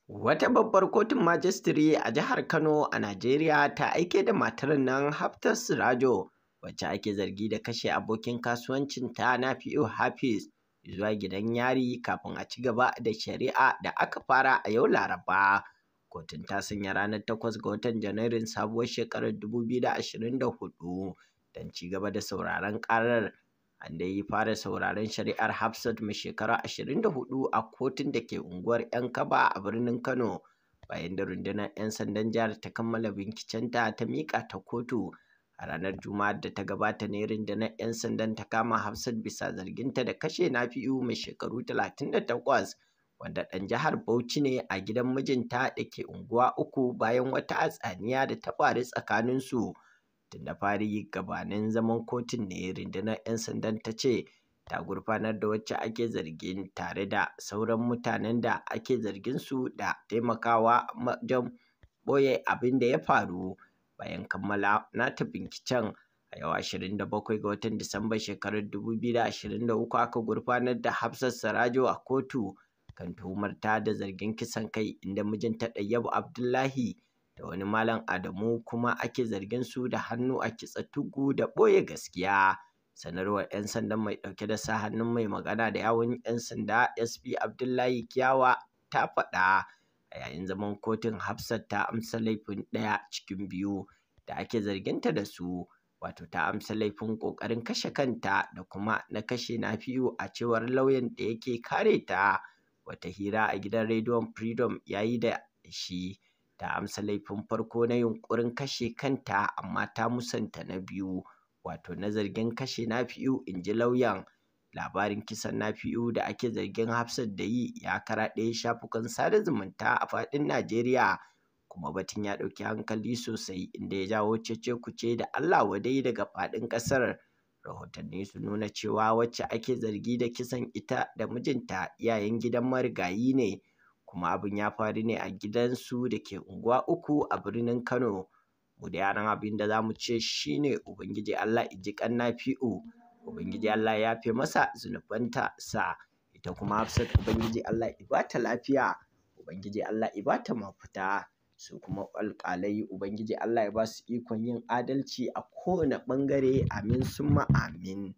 Wata babbar kotun majistire a jihar Kano a Najeriya ta aike da matar nan Hafsat Sirajo, wacce ake zargi da kashe abokin kasuwancinta Nafi'u Hafiz, zuwa gidan yari kafin a ci gaba da shari'a da aka fara a yau Laraba. Kotun ta sanya ranar 8 ga watan Janairun sabuwar shekarar 2024 don ci gaba da sauraron ƙarar. An dai fara sauraron shari'ar Hafsat mai shekara 24 a kotun da ke unguwar 'Yan-Kaba a birnin Kano, bayan da rundunar 'yan sandan jihar ta kammala bincikenta ta miƙa ta kotu. A ranar Juma'ar da ta gabata ne rundunar 'yan sandan ta kama Hafsat bisa zarginta da kashe Nafi'u mai shekaru 38, wanda ɗan jihar Bauchi ne, a gidan mijinta da ke Unguwa Uku bayan wata hatsaniya da ta faru tsakaninsu. Tun da fari gabanin zaman kotun ne rundunar 'yan sandan ta ce ta gurfanar da wacce ake zargin tare da sauran mutanen da ake zargin su da taimakawa wajen ɓoye abin da ya faru. Bayan kammala nata binciken, a yau 27 ga watan Disambar shekarar 2023 aka gurfanar da Hafsat Sirajo a kotu kan tuhumarta da zargin kisan kai, inda mijinta Ɗayyabu Abdullahi da wani Malam Adamu kuma ake zargin su da hannu a kitsa tugu da ɓoye gaskiya. Sanarwar 'yan sandan mai ɗauke da sa hannun mai magana da yawun 'yan sanda SP Abdullahi Kiyawa ta faɗa a yayin zaman kotun Hafsat ta amsa laifin ɗaya cikin biyu da ake zarginta da su, wato ta amsa laifin ƙoƙarin kashe kanta da kuma na kashe Nafi'u, a cewar lauyan da yake kare ta. Wata hira a gidan rediyon Freedom ya yi da shi, ta amsa laifin farko na yunƙurin kashe kanta, amma ta musanta na biyu, wato na zargin kashe Nafi'u, in ji lauyan. Labarin kisan Nafi'u da ake zargin Hafsat da yi ya karaɗe shafukan sada zumunta a faɗin Najeriya, kuma batun ya ɗauki hankali sosai, inda ya jawo cece-kuce da Allah wadai daga faɗin ƙasar. Rahotanni sun nuna cewa wacce ake zargi da kisan ita da mijinta iyayen gidan marigayi ne, kuma abin ya faru ne a gidansu da ke Unguwa Uku a birnin Kano. Mu dai anan abin da za mu ce shi ne Ubangiji Allah ya ji ƙan Nafi'u, Ubangiji Allah ya yafe masa zunubanta sa, ita kuma Hafsat Ubangiji Allah ya ba ta lafiya, Ubangiji Allah ya ba ta mafita. Su kuma alƙalai Ubangiji Allah ya ba su ikon yin adalci a kowane ɓangare, amin summa amin.